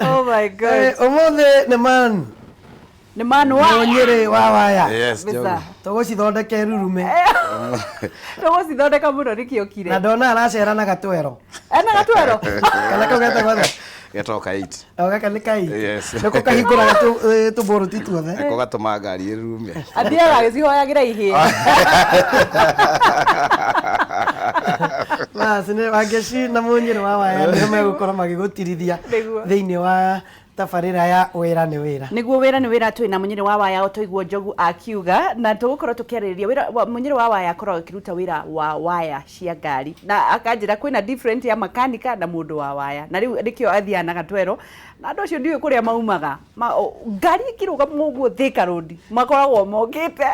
Oh my God. Ũmũthĩ nĩ man Nĩ man wa Mũnyĩrĩ wa waya. Yes, Bisa. Njogu. Tũgũcithondeke rurume. Tũgũcithondeka mũno nĩkĩo kire. Na ndona aracera na gatwero. Ena gatwero. Kana kau getagwo atĩa? Getagwo ka-eight. O gaka nĩ kai. Yes. Nĩko kahingũraga tũbũrũti tuothe. Nĩko gatũmaga ngari ĩrurume. Athiaga agĩcihoyagĩra ihĩĩ. Bas, nĩ Wangeci na Mũnyĩrĩ wa Waya nĩo megũkorwo magĩgũtirithia Nĩguo. thĩinĩ wa tabarĩra ya wĩra nĩ wĩra. Nĩguo wĩra nĩ wĩra twĩ na Mũnyĩrĩ wa Waya o twaigua Njogu akiuga na tũgũkorwo tũkĩarĩrĩria wĩra wa Mũnyĩrĩ wa Waya akoragwo akĩruta wĩra wa waya cia ngari na akanjĩra kwĩna different ya makanika na mũndũ wa waya na rĩu nĩkĩo athiaga na gatwero na andũ acio ndiũĩ kũrĩa maumaga ma, ngari ĩkĩrũgama ũguo Thika Road makoragwo mokĩte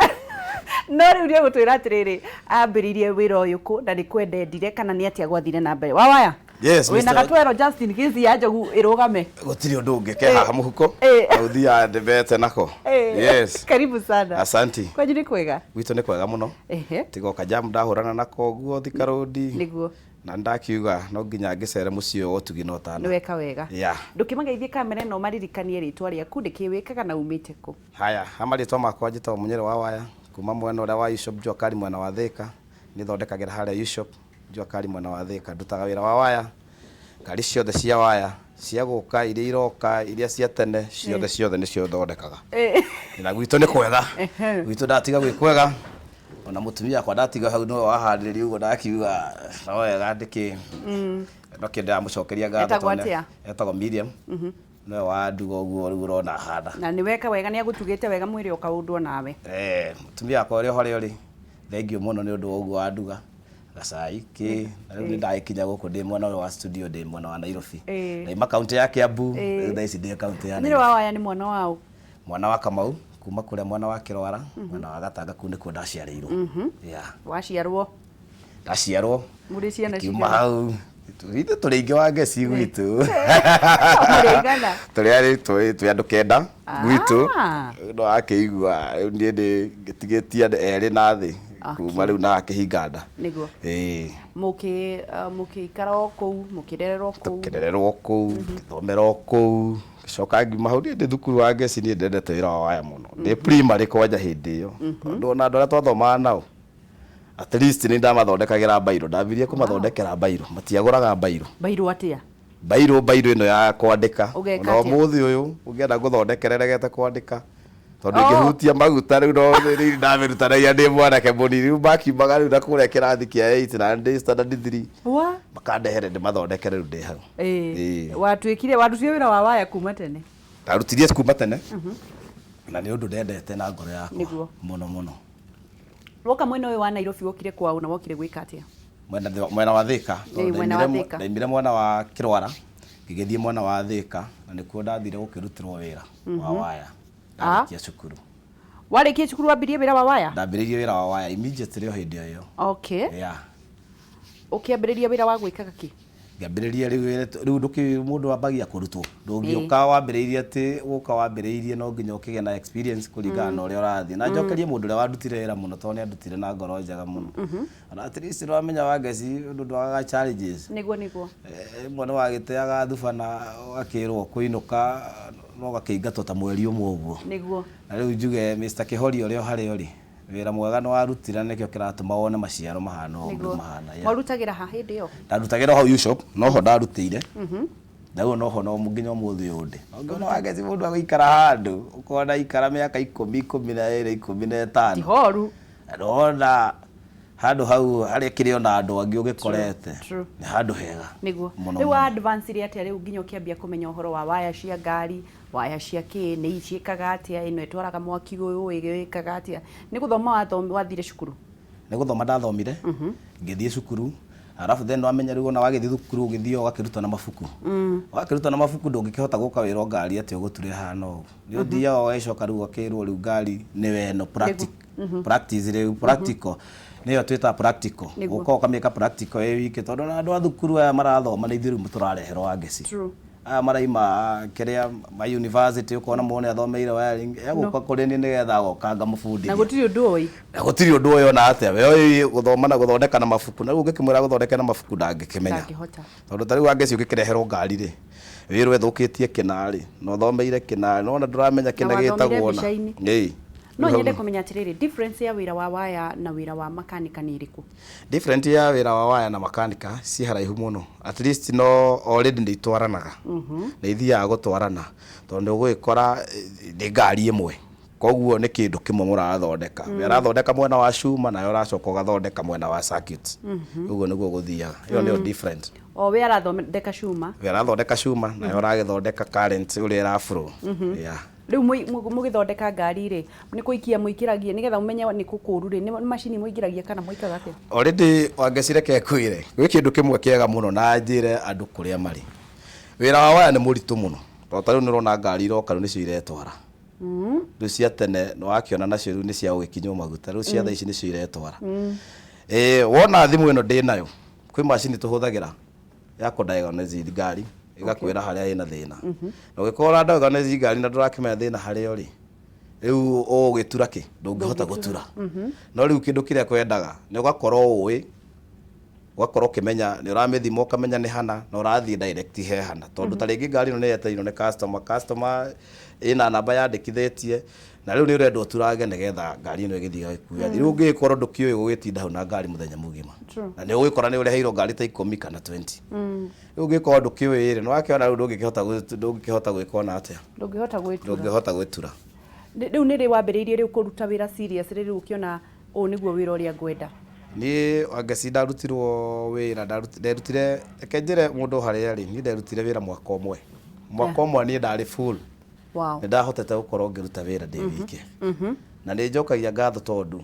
no rĩu nĩ egũtwĩra atĩrĩrĩ ambĩrĩirie wĩra ũyũ kũ na nĩ kwenda endire kana nĩ atĩa gwathire na mbere wa waya Yes, wĩna Mr. gatwero Justin kesi ya Njogu ĩrũgame. Gũtirĩ ũndũ ũngĩ ke haha mũhuko. Eh. Na ũthiaga ndebete nako. Eh. Yes. Karibu sana. Asanti. Kwanyu nĩ kwega? Gwitũ nĩ kwega mũno. Ehe. Tiga o kajamu ndahũrana nako ũguo Thika Road. Nĩguo. Na nĩndakiuga no nginya ngĩcere mũciĩ ũyũ wa ũtugi na ũtana. Nĩ weka wega. Yeah. Ndũkĩmageithie kamera ĩno maririkanie rĩtwa rĩaku, nĩkĩ wĩkaga na umĩte kũ? Haya, ha marĩtwa makwa njĩtagwo Mũnyĩrĩ wa Waya, kuma mwena ũrĩa wa U-Shop Jua Kali mwena wa Thĩka. Nĩ thondekagĩra harĩa U-Shop. Jua kali mwena wa Thika ndutaga wĩra wa waya ngari ciothe cia waya cia gũka iria iroka iria cia tene ciothe ciothe nĩcio thondekaga na gwitũ nĩ kwega gwitũ ndatiga gwĩ kwega ona mũtumia wakwa ndatiga hau nĩwe waharĩrĩria ũguo ndakiuga no wega ndĩkĩ no kĩ ndĩramũcokeria ngatho Etagwo tondũ nĩ- atĩa? etagwo Miriam nĩwe wanduga ũguo rĩu ũrona hana Na nĩ weka wega nĩ agũtugĩte wega mwĩrĩ ũkaũndwo nawe. Eh, mũtumia wakwa ũrĩa o harĩa ũrĩ thengiũ mũno nĩ ũndũ wa ũguo wanduga gacai kĩ na rĩu nĩ ndagĩkinya gũkũ ndĩ mwena ũyũ wa studio ndĩ mwena wa Nairobi ndaima kaunti ya Kiambu rĩu thaa ici ndĩ kaunti ya Nyĩrĩ Nairobi wa waya nĩ mwana wa ũ? mwana wa Kamau kuma kũrĩa mwena wa Kĩrwara mwena wa Gatanga kũu nĩkuo ndaciarĩirwo yeah Waciarwo ndaciarwo Mũrĩ ciana kiuma cigana? hau ithuĩ tũrĩ aingĩ wa ngeci gwitũ Mũrĩ aigana? tũrĩ arĩ twĩ twĩ andũ kenda gwitũ Ah. no akĩigua rĩu niĩ ndĩ ngĩtigĩtie andũ erĩ na thĩ kuma rĩu na akĩhinga nda Nĩguo. ĩĩ Mũkĩ mũkĩikara o kũu, mũkĩrererwo kũu. Tũkĩrererwo kũu, ngĩthomera o kũu, ngĩcoka ngiuma hau niĩ ndĩ thukuru wa Ngeci niĩ ndendete wĩra wa waya mũno. Ndĩ primary kwanja hĩndĩ ĩyo. Tondũ ona andũ arĩa twathomaga nao, at least nĩ ndamathondekagĩra mbairũ. Ndambirie kũmathondekera mbairũ, matiagũraga mbairũ. Mbairũ atĩa? Mbairũ mbairũ ĩno ya kwandĩka. Ũgeka Ona atĩa? ũmũthĩ ũyũ ũngĩenda ngũthondekere regete kwandĩka. Tondũ Oh. ingĩhutia maguta rĩu no rĩu ndamĩrutanagia ndĩ mwanake mũnini. Rĩu makiumaga rĩu na kũrĩa kĩrathi kĩa 8 na ndĩ standard 3. Wa? Makandehere ndĩmathondekere rĩu ndĩ hau. Ĩĩ. Ĩĩ. Watuĩkire, warutire wĩra wa waya kuma tene? Ndarutirie kuma tene. Na nĩ ũndũ ndendete na ngoro yakwa. Nĩguo. Mũno mũno. Woka mwena ũyũ wa Nairobi wokire kwaũ na wokire gwĩka atĩa? Mwena, mwena wa Thika. Ĩĩ, mwena wa Thika. Ndaimire mwena wa Kĩrwara, ngĩgĩthiĩ mwena wa Thika, na nĩkuo ndathire gũkĩrutĩrwo wĩra wa waya. Ndarĩkia cukuru. Warĩkia cukuru wambirie wĩra wa waya? Ndambĩrĩirie wĩra wa waya immediately o hĩndĩ o ĩyo. Okay. Yeah. Ũkĩambĩrĩria wĩra wa gwĩkaga kĩ? Ngĩambĩrĩria rĩu wĩra rĩu ndũkĩ mũndũ ambagia kũrutwo. Ndũngĩũka wambĩrĩirie atĩ gũka wambĩrĩirie no nginya ũkĩgĩe na experience kũringana na ũrĩa ũrathiĩ. Na njokerie mũndũ ũrĩa wandutire wĩra mũno tondũ nĩ andutire na ngoro njega mũno. Ona at least nĩ wamenya Wangeci ũndũ ndwagaga challenges. Nĩguo nĩguo. Rĩmwe nĩ wagĩteaga thuba na ũgakĩrwo kũinũka no ũgakĩingatwo ta mweri ũmwe ũguo. Nĩguo. Na rĩu njuge Mr. Kĩhoria ũrĩa o harĩa ũrĩ, wĩra mwega nĩ warutire na nĩkĩo kĩratũma wone maciaro mahana ũũ Nĩguo. mahana. Yeah. Mwarutagĩra ha hĩndĩ ĩyo? Ndarutagĩra hau U-shop, noho ndarutĩire. Na rĩu noho no nginya ũmũthĩ ũyũ ndĩ. Ũngĩona Wangeci mũndũ agũikara handũ, ũkona aikara mĩaka ikũmi, 12, 15. Ti horu. Na ndona handũ hau harĩa kĩrĩ ona andũ angĩ ũgĩkorete. True. Nĩ handũ hega. Nĩguo. Mũno Rĩu wa mũno. advance rĩ atĩa rĩu nginya ũkĩambia kũmenya ũhoro wa waya cia ngari, waya cia kĩ, nĩ ciĩkaga atĩa, ĩno ĩtwaraga mwaki ũyũ, ĩkaga atĩa. Nĩ gũthoma wathire cukuru? Nĩ gũthoma ndathomire, ngĩthiĩ cukuru, arabu then wamenya rĩu ona wagĩthiĩ thukuru ũgĩthiĩ ũgakĩrutwo na mabuku. Wakĩrutwo na mabuku ndũngĩkĩhota gũka wĩrwo ngari atĩ ũgũture ĩhana ũũ. Nĩ ũthiaga ũgagĩcoka rĩu ũgakĩrwo rĩu ngari nĩwe ĩno practice rĩu practical nĩyo twĩtaga practical. Nĩguo. Ũka ũkamĩka practical ĩ wiki tondũ ona andũ a thukuru aya marathoma nĩ ithuĩ rĩu tũrareherwo Wangeci. True. Aya maraima kĩrĩa ma university, ũkona mũndũ nĩ athomeire wiring, egũka kũrĩ niĩ nĩgetha agoka Na ngamũbundithia. Gũtirĩ ũndũ ũĩ. Na gũtirĩ ũndũ ũyũ ona atĩa we ũĩ gũthoma na gũthondeka na mabuku, na rĩu ũngĩkĩmwĩra gũthondeka na mabuku, ndangĩkĩmenya. Ndangĩhota. Tondũ ta rĩu angĩci ũngĩkĩreherwo ngari rĩ, wĩrwo ĩthũkĩtie kĩna rĩ, na ũthomeire kĩna, nona ndũramenya kĩna Wathomire gĩtagwo na mbica-inĩ. Ĩĩ. No Rĩu hau nyende kũmenya atĩrĩrĩ, difference ya wĩra wa waya na wĩra wa makanika nĩ ĩrĩkũ? Different ya wĩra wa waya na makanika ci haraihu mũno. At least no already nĩ itwaranaga, nĩ ithiaga gũtwarana, tondũ nĩ ũgũgĩkora nĩ ngari ĩmwe, koguo nĩ kĩndũ kĩmwe mũrathondeka. We arathondeka mwena wa cuma, nawe ũracoka ũgathondeka mwena wa circuit. Ũguo nĩguo gũthiaga. Ĩyo nĩyo different. O we arathondeka cuma. We arathondeka cuma, nawe ũragĩthondeka current ũrĩa ĩra flow, yeah. Rĩu mũgĩthondeka ngari rĩ, nĩ kũikia mũikĩragia nĩgetha mũmenye nĩ kũkũru rĩ, nĩ macini mũingĩragia kana mũikaga atĩa? Already wangeci, reke kwĩre gwĩ kĩndũ kĩmwe kĩega mũno na njĩre andũ kũrĩa marĩ, wĩra wa waya nĩ mũritũ mũno, tondũ ta rĩu nĩ ũrona ngari iroka rĩu nĩcio iretwara. Rĩu cia tene nĩ wakĩona nacio rĩu nĩ cia gũgĩkinywo maguta, rĩu cia thaa ici nĩcio iretwara. Ĩĩ, wona thimũ ĩno ndĩ nayo, kwĩ macini tũhũthagĩra ya kũ diagnose ngari, ĩgakwĩra harĩa ĩna thĩna. Na ũngĩkorwo ũra diagnose ngari na ndũrakĩmenya thĩna harĩa ũrĩ, rĩu ũgũgĩtura kĩ? Ndũngĩhota gũtura. No rĩu kĩndũ kĩrĩa kwendaga nĩ ũgakorwo ũĩ, ũgakorwo ũkĩmenya nĩ ũramĩthima, ũkamenya nĩ hana na ũrathiĩ direct he hana, tondũ ta rĩngĩ ngari ĩno nĩ yetereirwo nĩ customer, customer ĩna namba yandĩkithĩtie, na rĩu nĩ ũrendwo ũturange nĩgetha ngari ĩno ĩgĩthiĩ ĩgagĩkuoya. Rĩu ũngĩgĩkorwo ndũkĩũĩ, gũgĩtinda hau na ngari mũthenya mũgima. Na nĩ ũgũgĩkora nĩ ũreheirwo ngari ta 10 kana 20. Rĩu ũngĩkorwo ndũkĩũĩ rĩ, nĩ wakĩona rĩu ndũngĩkĩhota gwĩka ona atĩa. Ndũngĩhota gwĩtura. Ndũngĩhota gwĩtura. Rĩu nĩ rĩ wambĩrĩirie rĩu kũruta wĩra serious, rĩu ũkĩona ũũ nĩguo wĩra ũrĩa ngwenda? Niĩ Wangeci ndarutirwo wĩra, nderutire, reke njĩre mũndũ harĩa arĩ, niĩ nderutire wĩra mwaka ũmwe. Mwaka ũmwe niĩ ndarĩ full. Nĩ ndahotete gũkorwo ngĩruta wĩra ndĩ wike. Na nĩ njokagia ngatho, tondũ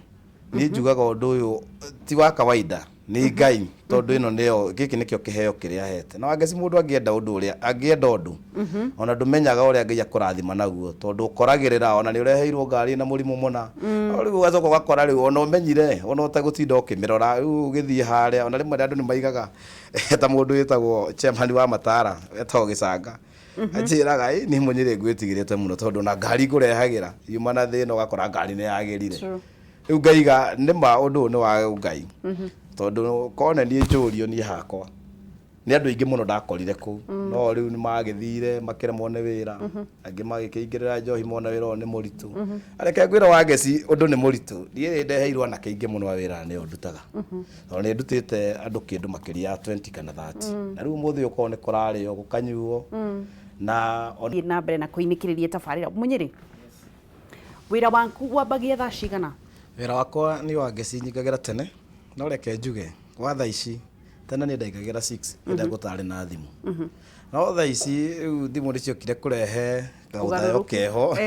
niĩ njugaga ũndũ ũyũ ti wa kawaida, nĩ Ngai, tondũ ĩno nĩyo, gĩkĩ nĩkĩo kĩheo kĩrĩa ahete. Na Wangeci, mũndũ angĩenda ũndũ ũrĩa angĩenda ũndũ, ona ndũmenyaga ũrĩa Ngai akũrathima naguo, tondũ ũkoragĩrĩra ona nĩ ũreheirwo ngari na mũrimũ mũna. No rĩu ũgacoka ũgakora rĩu ona ũmenyire ona ũtegũtinda ũkĩmĩrora, rĩu ũgĩthiĩ harĩa, ona rĩmwe andũ nĩ maigaga ta mũndũ wĩtagwo chairman wa Matara etagwo Gĩcanga, anjĩraga, "Ĩ niĩ Mũnyĩrĩ ngwĩtigĩrĩte mũno, tondũ ona ngari ngũrehagĩra yuma na thĩna, ũgakora ngari nĩ yagĩrire." Rĩu ngaiga nĩma ũndũ ũyũ nĩ wa Ngai, tondũ kone niĩ njũrio niĩ hakwa nĩ andũ aingĩ mũno ndakorire kũu, no rĩu nĩ magĩthire makĩremwo nĩ wĩra, angĩ magĩkĩingĩrĩra njohi, mona wĩra ũyũ nĩ mũritũ. Reke ngwĩre Wangeci, ũndũ nĩ mũritũ. Niĩ nĩ ndeheirwo anake aingĩ mũno a wĩra, nĩo ndutaga, tondũ nĩ ndutĩte andũ kĩndũ makĩria ya 20 kana 30, na rĩu ũmũthĩ ũyũ korwo nĩ kũrarĩo gũkanyuo na Thiĩ na mbere na kũinĩkĩrĩria tabarĩra. Mũnyĩrĩ, wĩra waku wambagia thaa cigana? Wĩra wakwa nĩ Wangeci nyingagĩra tene, no reke njuge gwa thaa ici, tene niĩ ndaingagĩra 6 hĩndĩ ĩrĩa gũtarĩ na thimũ, no thaa ici rĩu thimũ nĩ ciokire kũrehe kaũthayo Ũgarũrũku. keho,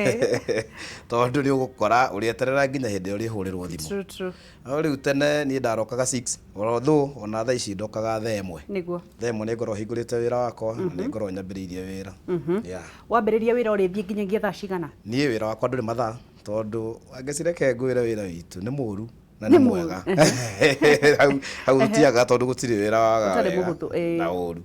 tondũ nĩ ũgũkora ũrĩeterera nginya hĩndĩ ĩrĩa ũrĩhũrĩrwo thimũ. True, true. No rĩu tene niĩ ndarokaga 6, although ona thaa ici ndokaga thaa 1. Thaa 1 nĩ ngorwo hingũrĩte wĩra wakwa na nĩ ngorwo nyambĩrĩirie wĩra, yeah. Wambĩrĩria wĩra ũrĩthiĩ nginyagia thaa cigana? Niĩ wĩra wakwa ndũrĩ mathaa, tondũ Wangeci, reke ngwĩre, wĩra witũ nĩ mũru na nĩ mwega. Hau hau tiaga, tondũ gũtirĩ wĩra waga Ũtarĩ wega mũhũthũ, ĩĩ. na ũru,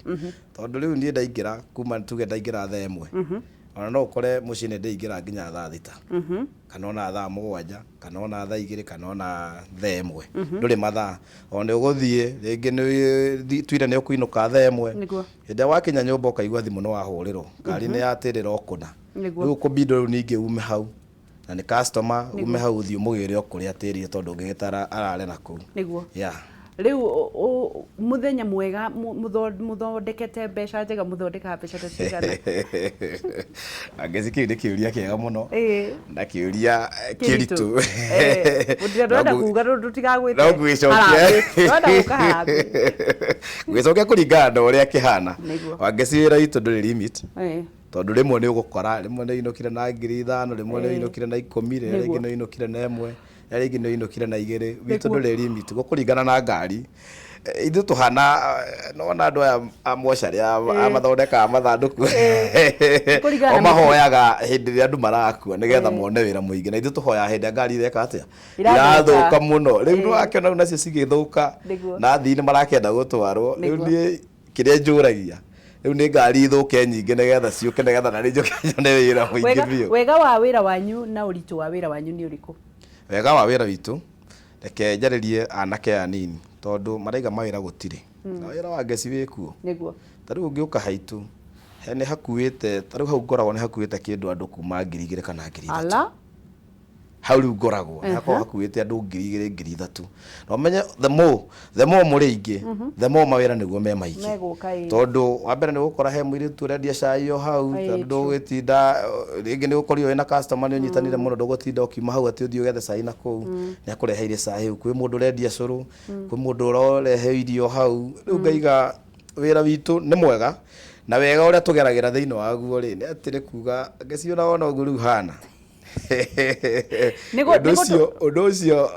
tondũ rĩu niĩ ndaingĩra kuma tuge ndaingĩra thaa 1, ona no ũkore mũciĩ nĩ ndĩingĩra nginya thaa 6, kana ona thaa 7, kana ona thaa 2, kana ona thaa 1. Ndũrĩ mathaa, o nĩ ũgũthiĩ rĩngĩ nĩ tuire nĩ ũkũinũka thaa 1. Hĩndĩ ĩrĩa wakinya nyũmba ũkaigua thimũ nĩ wahũrĩrwo, ngari nĩ yatĩrĩra o kũna. Rĩu ũkũbindwo rĩu ningĩ ume hau na nĩ customer, ume hau ũthiĩ ũmũgĩre o kũrĩa atĩrire, tondũ ũngĩgĩtara arare na kũu. Yeah. Rĩu mũthenya mwega mũthondekete mbeca njega, mũthondekaga mbeca ta cigana? Angeci, kĩu nĩ kĩũria kĩega mũno na kĩũria kĩritũ. Ndũrenda kuga tũtigagwĩte No ngwĩcokia. Harambee. Ndũrenda gũka harambee. Ngwĩcokia kũringana na ũrĩa kĩhana. Wangeci, wĩra witũ ndũrĩ limit, tondũ rĩmwe nĩ ũgũkora rĩmwe nĩ ũinũkire na 5,000, rĩmwe nĩ ũinũkire na 10, rĩrĩa rĩngĩ nĩ ũinũkire na 1, rĩrĩa rĩngĩ nĩ ũinũkire na 2. Witũ ndũrĩ limit, gũkũringana na ngari. Ithuĩ tũhana nona andũ aya a mocarĩ a mathondekaga mathandũkũ. Kũringana O na mahoyaga hĩndĩ ĩrĩa andũ marakua nĩgetha mone wĩra mũingĩ, na ithuĩ tũhoyaga hĩndĩ ĩrĩa ngari ireka atĩa? Irathũka. Irathũka mũno. Rĩu nĩ wakĩona rĩu nacio cigĩthũka Nĩguo. na athii nĩ marakĩenda gũtwarwo rĩu. Niĩ kĩrĩa njũragia Rĩu nĩ ngari ithũke nyingĩ nĩgetha ciũke, nĩgetha na njoke nyone wĩra mũingĩ biũ. Wega wa wĩra wanyu na ũritũ wa wĩra wanyu nĩ ũrĩkũ? Wega wa wĩra witũ, reke njarĩrie anake aya anini, tondũ maraiga mawĩra gũtirĩ na wĩra wa ngeci wĩkuo. Ta rĩu ũngĩũka haitũ, he nĩ hakuĩte, ta rĩu hau ngoragwo nĩ hakuĩte kĩndũ andũ kuma 2000 kana 3000. Ala. Hau rĩu ngoragwo nĩ hakoragwo hakuĩte andũ 2000, 3000, na ũmenye the more mũrĩ aingĩ, the more mawĩra nĩguo me maingĩ. Megũka, ĩĩ. Tondũ wa mbere nĩ ũgũkora he mũirĩtu ũrendia cai o hau, tondũ ndũgũgĩtinda, rĩngĩ nĩ ũkorirwo wĩna customer, nĩ ũnyitanire mũno, ndũgũtinda ũkiuma hau atĩ ũthiĩ ũgethe cai na kũu, nĩ akũreheire cai hau. Kwĩ mũndũ ũrendia cũrũ, kwĩ mũndũ ũrarehe irio hau. Rĩu ngaiga wĩra witũ nĩ mwega, na wega ũrĩa tũgeragĩra thĩinĩ waguo rĩ, nĩ atĩ nĩ kuga ngeci ona wona ũguo rĩu hana ũndũ ũcio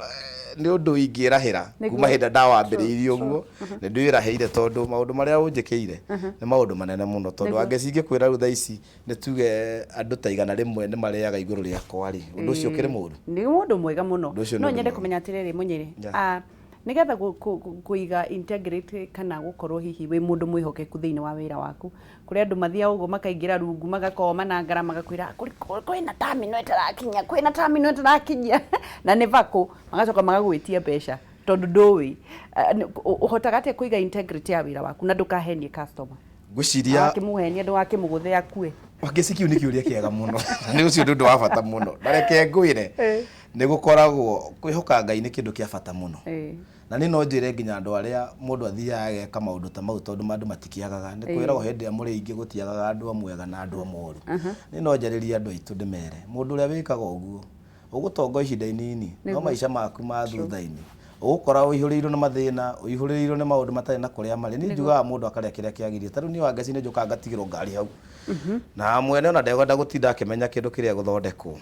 nĩ ũndũ ingĩrahĩra kuma hĩndĩ ndawambĩrĩirie ũguo, nĩ ndwĩrahĩire, tondũ maũndũ marĩa ũnjĩkĩire nĩ maũndũ manene mũno, tondũ angeci ingĩkwĩra rĩu thaa ici nĩ tuge andũ ta 100 nĩ marĩaga igũrũ rĩakwa rĩ, ũndũ ũcio ũkĩrĩ mũũru? Nĩ mũndũ mwega mũno. Ũndũ ũcio nĩ No ũndũ nyende mwega. kũmenya atĩrĩrĩ, Mũnyĩrĩ, nĩgetha kũiga integrity kana gũkorwo hihi wĩ mũndũ mwĩhokeku thĩinĩ wa wĩra waku, kũrĩ andũ mathiaga ũguo makaingĩra rungu, magakoma na ngara, magakwĩra kwĩna terminal ĩtarakinya, kwĩna terminal ĩtarakinya, na nĩ bakũ, magacoka magagwĩtia mbeca tondũ ndũĩ. Ũhotaga atĩa kũiga integrity ya wĩra waku na ndũkahenie customer? Ngwĩciria Wakĩmũhenia, ndũgakĩmũgũthe akue. Wangeci, kĩu nĩ kĩũria kĩega mũno, nĩ ũcio nĩ ũndũ wa bata mũno, na reke ngwĩre, nĩ gũkoragwo kwĩhoka Ngai nĩ kĩndũ kĩa bata mũno. Na niĩ no njĩre nginya andũ arĩa mũndũ athiaga ageka maũndũ ta mau, tondũ andũ matikĩagaga, nĩ kwĩragwo hĩndĩ ĩrĩa mũrĩ aingĩ gũtiagaga andũ amwe ega na andũ amwe oru. Niĩ no njarĩrie andũ aitũ ndĩmere, mũndũ ũrĩa wĩkaga ũguo ũgũtonga ihinda inini, no maica maku ma thutha-inĩ ũgũkora ũihũrĩirwo nĩ mathĩna, ũihũrĩirwo nĩ maũndũ matarĩ na kũrĩa marĩ. Niĩ njugaga mũndũ akarĩa kĩrĩa kĩagĩrĩire. Ta rĩu niĩ Wangeci nĩ njũkaga ngatigĩrwo ngari hau, na mwene ona ndegwenda gũtinda akĩmenya kĩndũ kĩrĩa gũthondekwo.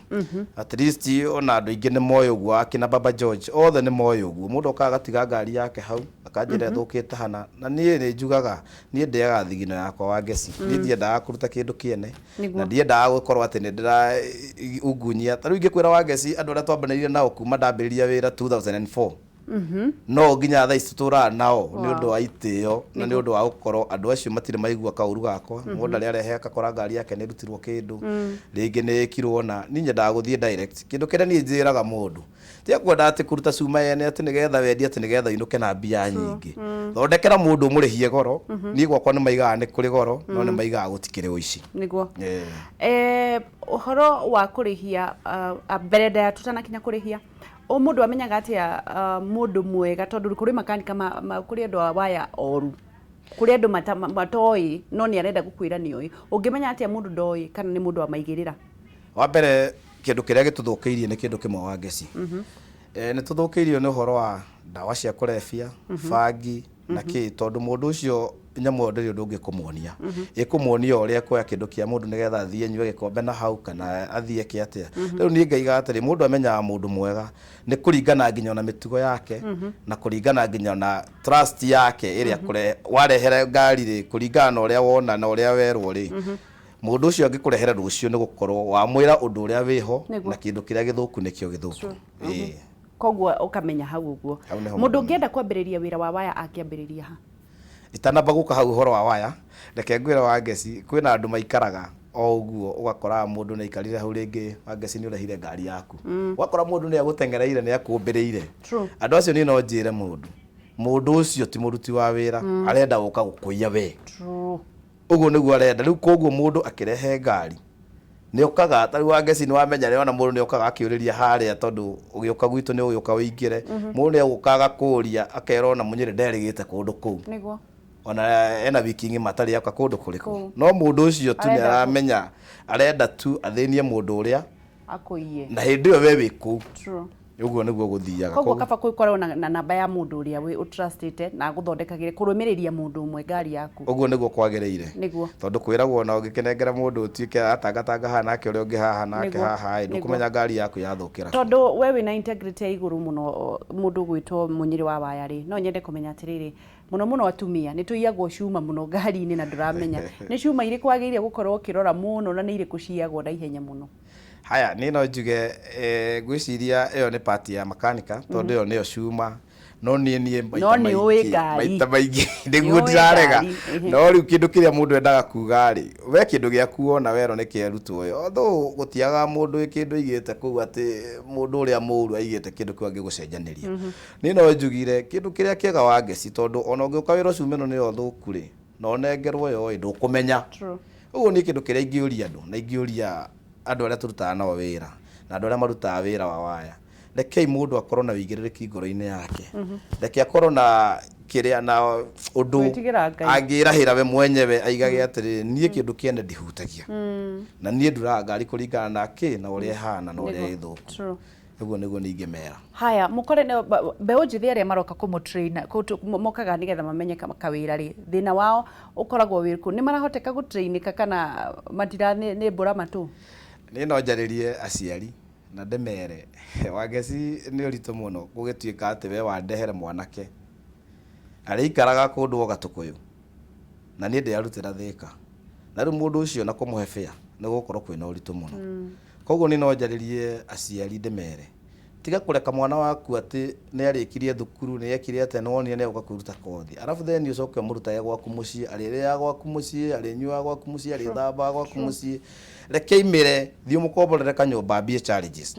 At least ona andũ aingĩ nĩ moĩ ũguo, akina Baba George othe nĩ moĩ ũguo. Mũndũ okaga agatiga ngari yake hau, akanjĩra ĩthũkĩte hana, na niĩ nĩ njugaga, niĩ ndĩaga thigino yakwa, Wangeci. Niĩ ndiendaga kũruta kĩndũ kĩene na ndiendaga gũkorwo atĩ nĩ ndĩra ungunyia. Ta rĩu ingĩkwĩra, Wangeci, andũ arĩa twambanĩrire nao kuma ndambĩrĩria wĩra 2004, no nginya thaa ici tũtũraga nao nĩ ũndũ wa itĩo na nĩ ũndũ wa gũkorwo andũ acio matirĩ maigua kaũru gakwa. Mũndũ arĩa arehe akakora ngari yake nĩ ĩrutirwo kĩndũ, rĩngĩ nĩ ĩkirwo, na niĩ nyendaga gũthiĩ direct. Kĩndũ kĩrĩa niĩ njĩraga mũndũ, tiga kwenda atĩ kũruta cuma yene atĩ nĩgetha wendie, atĩ nĩgetha ũinũke na mbia nyingĩ. Thondekera mũndũ ũmũrĩhie goro. Niĩ gwakwa nĩ maigaga nĩ kũrĩ goro, no nĩ maigaga gũtikĩrĩ ũici. Ũhoro wa kũrĩhia, mbere ndaya tũtanakinya kũrĩhia, o mũndũ amenyaga atĩa mũndũ mwega? Tondũ kũrĩ makanika kũrĩ andũ a waya oru, kũrĩ andũ matoĩ no nĩ arenda gũkwĩra nĩ oĩ. Ũngĩmenya atĩa mũndũ ndoĩ kana nĩ mũndũ wa maigĩrĩra? Wa mbere, kĩndũ kĩrĩa gĩtũthũkĩirie nĩ kĩndũ kĩmwe, wa ngeci. Nĩ tũthũkĩirio nĩ ũhoro wa ndawa cia kũrebia, bangi na kĩ, tondũ mũndũ ũcio nyamũ ĩyo ndĩrĩ ũndũ ũngĩ kũmuonia, ĩkũmuonia o ũrĩa ekuoya kĩndũ kĩa mũndũ nĩgetha athiĩ anyue gĩkombe na hau kana athiĩ eke atĩa. Rĩu niĩ ngaiga atĩrĩ, mũndũ amenyaga mũndũ mwega nĩ kũringana nginya na mĩtugo yake, na kũringana nginya na trust yake ĩrĩa warehere ngari rĩ, kũringana na ũrĩa wona na ũrĩa werwo rĩ, mũndũ ũcio angĩkũrehere rũciũ nĩ gũkorwo wamwĩra ũndũ ũrĩa wĩho na kĩndũ kĩrĩa gĩthũku nĩkĩo gĩthũku. Ĩĩ. Koguo ũkamenya hau ũguo. Hau nĩho mũndũ mũndũ ũngĩenda kwambĩrĩria wĩra wa waya angĩambĩrĩria ha? Itanamba gũka hau ũhoro wa waya, reke ngwĩre, Wangeci, kwĩna andũ maikaraga o ũguo, ũgakora mũndũ nĩ aikarire hau rĩngĩ, Wangeci, nĩ ũrehire ngari yaku, ũgakora mũndũ nĩ agũteng'ereire, nĩ akũmbĩrĩire. Andũ acio niĩ no njĩre mũndũ, mũndũ ũcio ti mũruti wa wĩra, arenda gũka gũkũiya we. Ũguo nĩguo arenda. Rĩu koguo mũndũ akĩrehe ngari nĩ okaga, ta rĩu Wangeci nĩ wamenya nĩ wona mũndũ nĩ okaga akĩũrĩria harĩa, tondũ ũgĩũka gwitũ nĩ ũgĩũka ũingĩre, mũndũ nĩ egũka agakũria, akerwo ona Mũnyĩrĩ nderĩgĩte kũndũ kũu. Ona ena wiki ng'ima atarĩ oka kũndũ kũrĩkũ. Kũu. No mũndũ ũcio tu nĩ Arenda aramenya, arenda tu athĩnie mũndũ ũrĩa akũiye na hĩndĩ ĩyo we wĩ kũu. Ũguo nĩguo gũthiaga. Koguo kaba gũkorwo na namba ya mũndũ ũrĩa wĩ ũtrustĩte na agũthondekagĩre, kũrũmĩrĩria mũndũ ũmwe ngari yaku. Ũguo nĩguo kwagĩrĩire. Tondũ kwĩragwo ona ũngĩkĩnengera mũndũ ũtuĩke aratangatanga haha nake ũrĩa ũngĩ haha nake haha ĩ, ndũkũmenya ngari yaku yathũkĩra kũ. Tondũ we wĩna integrity ya igũrũ mũno, mũndũ ũgwĩtwo Mũnyĩrĩ wa Waya rĩ, no nyende kũmenya atĩrĩrĩ, mũno mũno atumia nĩ tũiyagwo cuma mũno ngari-inĩ na ndũramenya nĩ cuma irĩkũ wagĩrĩire gũkorwo ũkĩrora mũno na nĩ irĩkũ ciyagwo na ihenya mũno. Haya, niĩ no njuge, ngwĩciria ĩyo nĩ part ya makanika, tondũ ĩyo nĩyo cuma No niĩ maita No nĩ ũĩ maingĩ ngari. Maita maingĩ nĩguo Nĩ ũĩ ndirarega. ngari, ehe. No rĩu kĩndũ kĩrĩa mũndũ endaga kuga rĩ, we kĩndũ gĩaku wona werwo nĩ kĩarutwo ĩ, although gũtiagaga mũndũ wĩ kĩndũ aigĩte kũu atĩ mũndũ ũrĩa mũru aigĩte kĩndũ kĩu angĩgũcenjanĩria. Niĩ no njugire kĩndũ kĩrĩa kĩega wa ngeci, tondũ ona ũngĩũka wĩra ũcio ume ĩno nĩyo thũku rĩ, na ũnengerwo yo ĩ, ndũkũmenya. Ũguo niĩ kĩndũ kĩrĩa ingĩũria andũ, na ingĩũria andũ arĩa tũrutaga nao wĩra, na andũ arĩa marutaga wĩra wa waya, rekei mũndũ akorwo na wĩigĩrĩrĩki ngoro-inĩ yake. Reke akorwo na kĩrĩa na ũndũ Gwĩtigĩra Ngai. Angĩrahĩra we mwenyewe aigage atĩrĩrĩ, niĩ kĩndũ kĩene ndihutagia, na niĩ nduraga ngari kũringana na kĩ na ũrĩa ĩhana na ũrĩa ĩthũku. Ũguo nĩguo niĩ ingĩmera. Haya, mũkore mbeũ njĩthĩ arĩa maroka kũmũtrain, mokaga nĩgetha mamenye kawĩra rĩ, thĩna wao ũkoragwo wĩrĩkũ? Nĩ marahoteka gũtrainĩka kana matira nĩ mbũra matũ? Niĩ no njarĩrie aciari na ndĩmere, Wangeci, nĩ ũritũ mũno gũgĩtuĩka atĩ we wandehere mwanake arĩikaraga kũndũ o Gatũkũyũ na niĩ ndĩrarutĩra Thĩka, na rĩu mũndũ ũcio na kũmũhe fare nĩ gũgũkorwo kwĩna ũritũ mũno. Koguo niĩ no njarĩrie aciari ndĩmere, tiga kũreka mwana waku atĩ nĩ arĩkirie thukuru, nĩ ekire atĩa, nĩ wonire nĩ egũka kwĩruta kothi, arabu then ũcoke ũmũrutage gwaku mũciĩ, arĩrĩaga gwaku mũciĩ, arĩnyuaga gwaku mũciĩ, arĩthambaga gwaku mũciĩ. Reke aimĩre, thiĩ ũmũkomborere kanyũmba ambie challenges.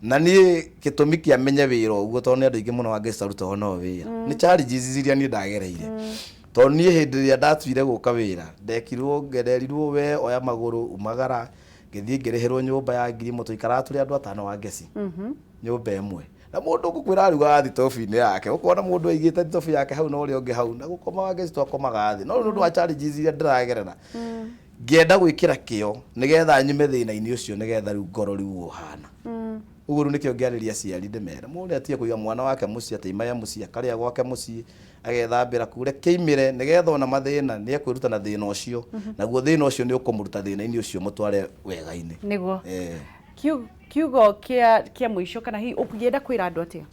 Na niĩ gĩtũmi kĩa menye wĩra ũguo, tondũ nĩ andũ aingĩ mũno wangĩcarutaga no wĩra, nĩ challenges iria niĩ ndagereire, tondũ niĩ hĩndĩ ĩrĩa ndatuire gũka wĩra, ndekirwo nderirwo, we oya magũrũ umagara. Ngĩthiĩ ngĩrĩhĩrwo nyũmba ya 1000. Tũikaraga tũrĩ andũ atano wa ngeci nyũmba ĩmwe, na mũndũ ngũkwĩra arugaga thitobu-inĩ yake, ũkona mũndũ aigĩte thitobu yake hau na ũrĩa ũngĩ hau, na gũkoma wa ngeci twakomaga thĩ. No rĩu nĩ ũndũ wa challenges iria ndĩragerera, ngĩenda gwĩkĩra kĩo nĩgetha nyume thĩna-inĩ ũcio, nĩgetha rĩu ngorwo rĩu ũhana ũguo. Rĩu nĩkĩo ngĩarĩria aciari ndĩmere, mũndũ atige kũiga mwana wake mũciĩ atĩ imaya mũciĩ, akarĩa gwake mũciĩ, agethambĩra kuu. Reke aimĩre, nĩgetha ona mathĩna nĩ ekwĩruta na thĩna ũcio, naguo thĩna ũcio nĩ ũkũmũruta thĩna-inĩ ũcio mũtware wega-inĩ. Nĩguo. Kiugo kĩa mũico, kana hihi ũngĩenda kwĩra andũ atĩa?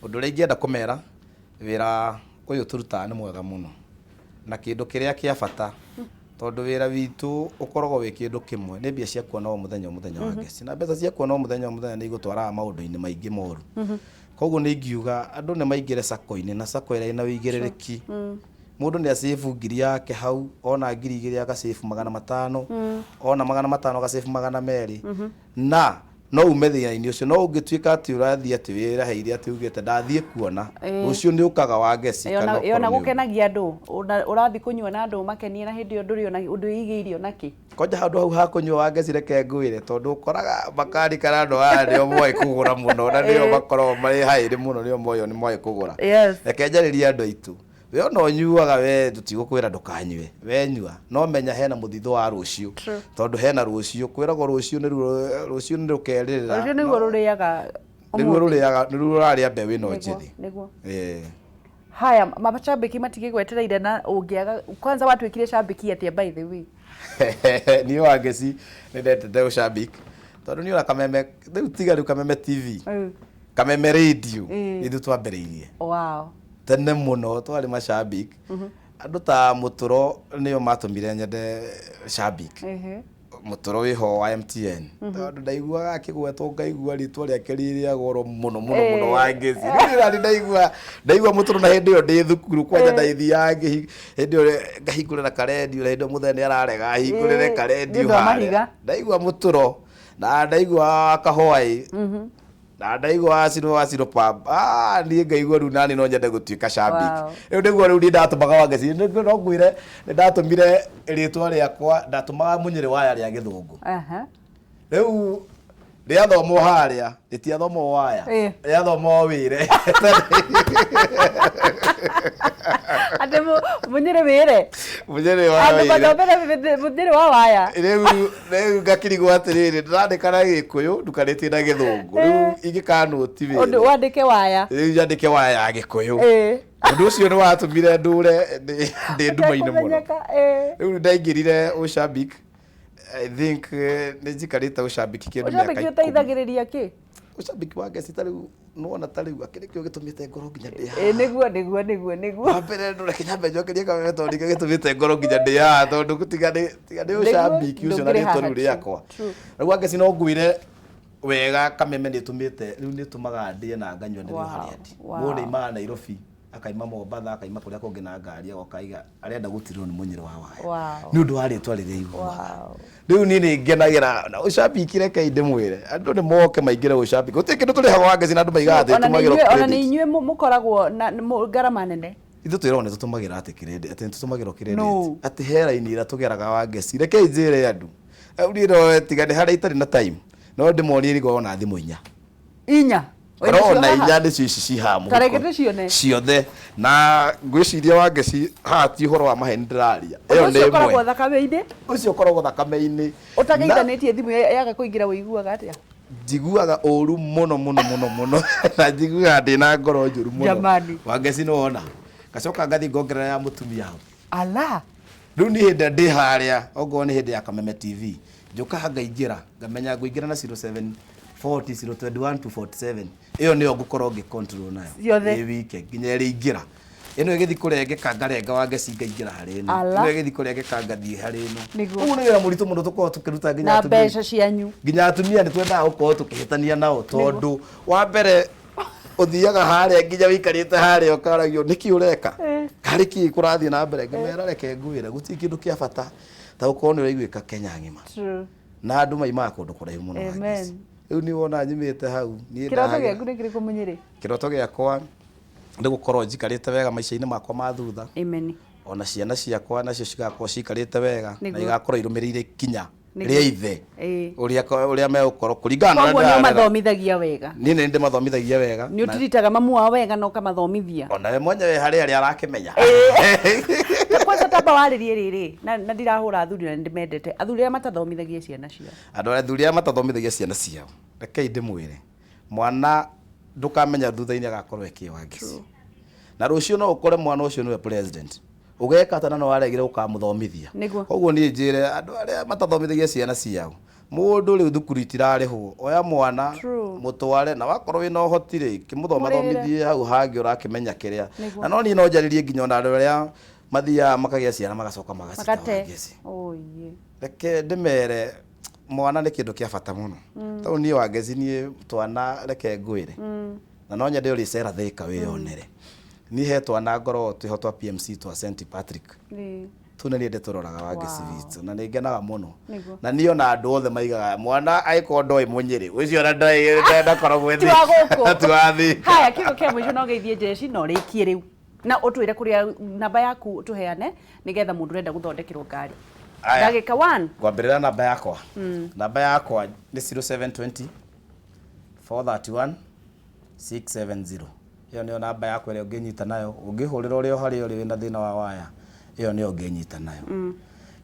Ũndũ ũrĩa ingĩenda kũmera, wĩra ũyũ tũrutaga nĩ mwega mũno, na kĩndũ kĩrĩa kĩa bata, tondũ wĩra witũ ũkoragwo wĩ kĩndũ kĩmwe, nĩ mbia cia kuona o mũthenya o mũthenya wa ngeci, na mbeca cia kuona o mũthenya o mũthenya nĩ igũtwaraga maũndũ-inĩ maingĩ moru. Koguo nĩ ingiuga andũ nĩ maingĩre sacco-inĩ, na sacco ĩrĩa ĩna ũigĩrĩrĩki. Mũndũ nĩ acĩbu 1000 yake hau, ona 2000 agacĩbu 500, ona 500 agacĩbu 200, na no ume thĩna-inĩ ũcio. No ũngĩtuĩka atĩ ũrathiĩ atĩ wĩraheire atĩ ugĩte ndathiĩ kuona, rũciũ nĩ ũkaga wa ngeci kana Ona ũkorwo nĩ ũru. Gũkenagia andũ, ũrathiĩ kũnyua na andũ makenie, na hĩndĩ ĩyo ndũrĩ ona ũndũ wĩigĩire ona kĩ. Kwanja handũ hau ha kũnyua wa ngeci, reke ngwĩre, tondũ ũkoraga makari kana andũ aya nĩo moĩ kũgũra mũno, na nĩo makoragwo marĩ haĩrĩ mũno, nĩo moĩ nĩ moĩ kũgũra. Reke njarĩrie andũ aitũ, we ona ũnyuaga, we tũtigũkwĩra ndũkanyue, we nyua, no menya hena mũthithũ wa rũciũ. Tondũ hena rũciũ, kwĩragwo rũciũ nĩ rũciũ nĩ rũkerĩrĩra. Rũciũ nĩguo rũrĩaga. Nĩruo rũrĩaga, nĩruo rũrarĩa mbeũ ĩno njĩthĩ. Haya, macambĩki matigĩgwetereire, na ũngĩaga kwanza watuĩkire cambĩki atĩa, by the way? Niĩ wa ngeci nĩ ndendete ũcambik, tondũ niĩ ona Kameme rĩu, tiga rĩu Kameme TV, Kameme Radio, ithuĩ twambĩrĩirie tene mũno, twarĩ macambik. Andũ ta Mũtũro nĩo matũmire nyende cambik. Mũtũro wĩho wa MTN, tondũ ndaiguaga akĩgwetwo, ngaigua rĩtwa rĩake rĩ rĩa goro mũno mũno mũno wa ngeci. Rĩu nani ndaigua Mũtũro, na hĩndĩ ĩyo ndĩ thukuru kwanja, ndaithiaga hĩndĩ ĩyo ngahingũrĩra karendio, na hĩndĩ ĩyo mũthee nĩ ararega hingũrĩre karendio. Nĩ ũndũ wa harĩa. Mahiga. Ndaigua Mũtũro na ndaigua Kahwaĩ na ndaigua Waciro pub, ah, niĩ ngaigua rĩu nani no nyende gũtuĩka shabiki. Rĩu nĩguo rĩu niĩ ndatũmaga wangeci, no ngwĩre nĩ ndatũmire rĩtwa rĩakwa, ndatũmaga Mũnyĩrĩ Waya rĩa Gĩthũngũ. Rĩu rĩathomwo harĩa, rĩtiathomwo Waya, rĩathomwo Wĩre. Atĩ Mũnyĩrĩ Wĩre. Mũnyĩrĩ wa Andũ Wĩre. mathomere Mũnyĩrĩ wa Waya. Rĩu ngakĩrigwo atĩrĩrĩ, ndĩrandĩka na Gĩkũyũ ndukanĩtie na Gĩthũngũ, rĩu ingĩkanũti Ũndũ Wĩre wandĩke Waya. Rĩu nyandĩke Waya ya Gĩkũyũ. Ũndũ ũcio nĩ watũmire ndũre ndĩ nduma-inĩ mũno. Ũtekũmenyeka, Rĩu ndaingĩrire ũcambik, I think nĩ njikarĩte ũcambiki kĩndũ mĩaka Ũcambĩki 10. ũteithagĩrĩria kĩ? Ũcambiki wa ngeci, ta rĩu nĩwona, ta rĩu akĩrĩ kĩo gĩtũmĩte ngorwo nginya ndĩ haha. Nĩguo. Wa mbere, reke nyambe njokerie Kameme, tondũ nĩkĩo gĩtũmĩte ngorwo nginya ndĩ haha, tondũ tiga nĩ ũcambiki ũcio na Ndũngĩrĩ rĩtwa haha, rĩu rĩakwa. True. Rĩu Wangeci, no ngwĩre Wega Kameme nĩ ĩtũmĩte rĩu nĩ ĩtũmaga ndĩe na nganyua ndĩrĩ Wow, harĩa ndi. wow. Mũndũ aimaga Nairobi, akaima Mombatha, akaima kũrĩa kũngĩ na ngari, agoka aiga arenda gũtirwo nĩ mũnyĩrĩ wa waya Wow. nĩ ũndũ wa rĩtwa rĩrĩa iguaga. Wow. Rĩu niĩ nĩ ngenagĩra na ũcambiki, rekei ndĩmwĩre andũ nĩ moke maingĩre ũcambiki, gũtirĩ kĩndũ tũrĩhaga Wangeci na andũ maigaga atĩ Ona nĩ tũmagĩrwo inyuĩ, ona nĩ credit. inyuĩ mũkoragwo na ngarama nene. Ithuĩ twĩragwo nĩ tũtũmagĩra atĩ credit, atĩ nĩ tũtũmagĩrwo credit. No. Atĩ he raini ĩrĩa tũgeraga Wangeci, rekei njĩre andũ rĩu niĩ no tiga nĩ harĩa itarĩ na time no ndĩmonie nĩngoragwo na thimũ inya. Inya. Wĩna Ngoragwo cio na haha? inya nĩcio ici ci haha mũhuko. Ta reke tũcione. Ciothe na ngwĩciria Wangeci haha ti ũhoro wa maheni ndĩraria, ĩyo Ũndũ nĩ ũcio ũkoragwo ĩmwe. thakame-inĩ. Ũcio ũkoragwo thakame-inĩ. Na Ũtageithanĩtie thimũ yaga kũingĩra ũiguaga atĩa? Njiguaga ũru mũno mũno mũno mũno na njiguaga ndĩna ngoro njũru mũno. Jamani. Wangeci nĩ wona ngacoka ngathiĩ ngongerera ya mũtumia hau. Ala. Rĩu nĩ hĩndĩ ĩrĩa ndĩ harĩa, okorwo nĩ hĩndĩ ya Kameme TV, njũkaga ngaingĩra ngamenya ngũingĩra na 07 40 021 247, ĩyo nĩyo ngũkorwo ngĩ control nayo Ciothe. ĩ wike nginya ĩrĩingĩra. Ĩno ĩgĩthiĩ kũrengeka ngarenga Wangeci ngaingĩra harĩ ĩno. Ala. Ĩno ĩgĩthiĩ kũrengeka ngathiĩ harĩ ĩno. Nĩguo. Ũguo nĩ wĩra mũritũ mũno tũkoragwo tũkĩruta nginya Na atumia. mbeca cianyu. Nginya atumia nĩ twendaga gũkorwo tũkĩhĩtania nao tondũ wa mbere ũthiaga harĩa nginya wĩikarĩte harĩa ũkaragio nĩkĩ ũreka, karĩ kĩ kũrathiĩ na mbere, ngamera reke ngwĩre gũtirĩ kĩndũ kĩa bata ta gũkorwo nĩ ũraiguĩka Kenya ng'ima True. na andũ maimaga kũndũ kũraihu mũno. Amen. Wangeci, rĩu nĩ wona nyumĩte hau niĩ Kĩroto ndahagĩra. gĩaku nĩ kĩrĩkũ, Mũnyĩrĩ? Kĩroto gĩakwa nĩ gũkorwo njikarĩte wega maica-inĩ makwa ma thutha, Amen. ona ciana ciakwa nacio cigakorwo cikarĩte wega na Nĩguo. igakorwo irũmĩrĩire kinya Nĩguo. rĩa ithe Ĩĩ. ũrĩa megũkorwo kũringana na ũrĩa Koguo nĩ ndĩrarera. ũmathomithagia wega. Niĩ nĩ ndĩmathomithagia wega. Nĩ ũtiritaga mamu wao wega na ũkamathomithia. Ona we mwenyewe harĩ arĩa arakĩmenya. Ta kwanza tamba warĩrie rĩrĩ na ndirahũra athuri na nĩndĩmendete athuri arĩa matathomithagia ciana ciao. Andũ arĩa athuri arĩa matathomithagia ciana ciao, rekei ndĩmwĩre mwana ndũkamenya thutha-inĩ agakorwo ekĩ Wangeci, na rũciũ no ũkore mwana ũcio nĩwe president, ũgeka atĩa na no waregire gũkamũthomithia? Nĩguo. Koguo niĩ njĩre andũ arĩa matathomithagia ciana ciao, mũndũ rĩu thukuru itirarĩhwo, oya mwana True. mũtware, na wakorwo wĩna ũhoti rĩ, kĩmũthomathomithie hau hangĩ ũrakĩmenya kĩrĩa. Nĩguo. Na no niĩ no njarĩrie nginya ona andũ arĩa mathiaga makagĩa ciana magacoka magacita Magate. Wangeci, Oye. reke ndĩmere mwana nĩ kĩndũ kĩa bata mũno, tondũ niĩ Wangeci niĩ twana reke ngwĩre na no nyende ũrĩcera Thĩka wĩyonere, niĩ he twana ngoragwo twĩho twa PMC twa St Patrick. Ĩĩ. Tũu nĩ niĩ ndĩtũroraga Wangeci Wow. witũ na nĩ ngenaga mũno. Nĩguo. Na niĩ ona andũ othe maigaga mwana angĩkorwo ndoĩ Mũnyĩrĩ ũcio ona ndoĩ ndakoragwo Ti wa gũkũ. ti wa Thĩka. Haya, kiugo kĩa mũico no geithie njeci na ũrĩkie rĩu na ũtwĩre kũrĩa namba yaku tũheane nĩgetha mũndũ ũrenda gũthondekerwo ngari. Aya. Ndagĩka 1. Ngwambĩrĩra namba yakwa, namba yakwa nĩ 0720 431 670, ĩyo nĩyo namba yakwa ĩrĩa ũngĩnyita nayo, ũngĩhũrĩra ũrĩ o harĩa ũrĩ wĩna thĩna wa waya, ĩyo nĩyo ũngĩnyita nayo.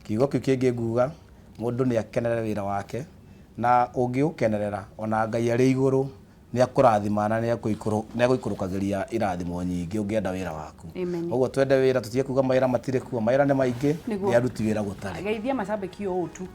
Kiugo kĩu kĩngĩ nguga mũndũ nĩ akenerere wĩra wake, na ũngĩũkenerera ona Ngai arĩ igũrũ nĩ akũrathima na nĩ agũikũrũkagĩria irathimo nyingĩ ũngĩenda wĩra waku. Amen. Ũguo twende wĩra, tũtige kuga mawĩra matirĩ kuo, mawĩra nĩ maingĩ, Nĩguo. nĩ aruti wĩra gũtarĩ. Geithia macambĩki o ũũ tu.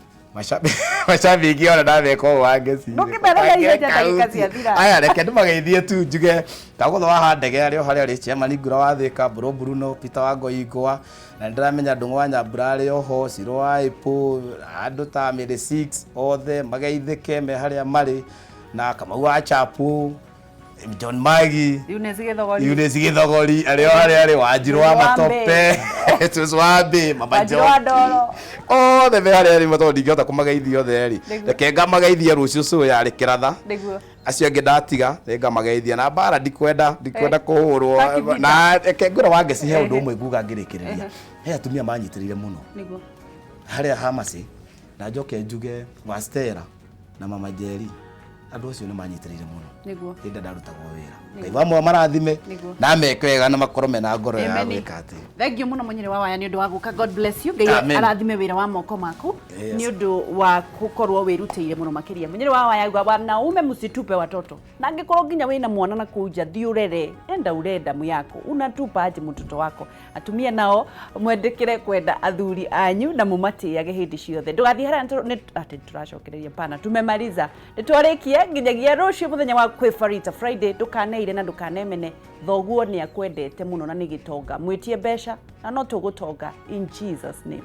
Macambĩki ona ndatheka ũũ Wangeci. Ndũngĩmera na ihenya ndagĩka ciathira. Aya, reke ndĩmageithie tu njuge ndagũtha wa handege arĩ o harĩa arĩ, chairman Ngura wa Thĩka, Mbũrũ Bruno, Peter wa Ngoingwa, na nĩndĩramenya Ndũng'ũ wa Nyambura arĩ oho, Ciro wa Ĩpũ, andũ ta Mary 6 othe mageithĩke me harĩa marĩ, na Kamau wa Chapu, John Magi, Eunice Gĩthogori. Eunice Gĩthogori arĩ o harĩa arĩ, Wanjirũ wa Wa Matope, Cũcũ wa Mbĩ, Mama Wanjirũ wa Njoki, Ndoro. othe me harĩa arĩ, tondũ ndingĩhota kũmageithia othe rĩ, Nĩguo. reke ngamageithia rũciũ cũũ yarĩ kĩratha. Nĩguo. Acio angĩ ndatiga nĩ ngamageithia na mbara, ndikwenda Eh. kũhũrwo. Taki vita. Na reke ngwĩre Wangeci he ũndũ ũmwe nguga ngĩrĩkĩrĩria, he atumia manyitĩrĩire mũno Nĩguo. harĩa Hamasi, na njoke njuge wa Stella na Mama Njeri, andũ acio nĩ manyitĩrĩire mũno Nĩguo. hĩndĩ ĩrĩa ndarutagwo wĩra. Ngai wamwe marathime Nĩguo. na meke wega na makorwo mena ngoro ya Amen. gwĩka atĩ. Thank you muno Mũnyĩrĩ wa waya nĩ ũndũ wa gũka. God bless you. Ngai Amen. arathime wĩra wa moko maku Yes. nĩ ũndũ wa gũkorwo wĩrutĩire mũno makĩria. Mũnyĩrĩ wa waya auga wanaume msitupe watoto. Na angĩkorwo nginya wĩna mwana na kũu nja thiĩ ũrere, enda ũrere damu yako. Unatupa aje mtoto wako? Atumia nao mwendekere kwenda athuri anyu na mumatĩage hĩndĩ ciothe. Ndũgathiĩ harĩa atĩ tũracokereria pana. Tumemaliza. Nĩtwarĩkia nginyagia rũciũ mũthenya wa kwĩbarita Friday. Ndũkaneire na ndũkanemene, thoguo nĩ akwendete mũno na nĩ gĩtonga, mwĩtie mbeca na no tũgũtonga in Jesus name.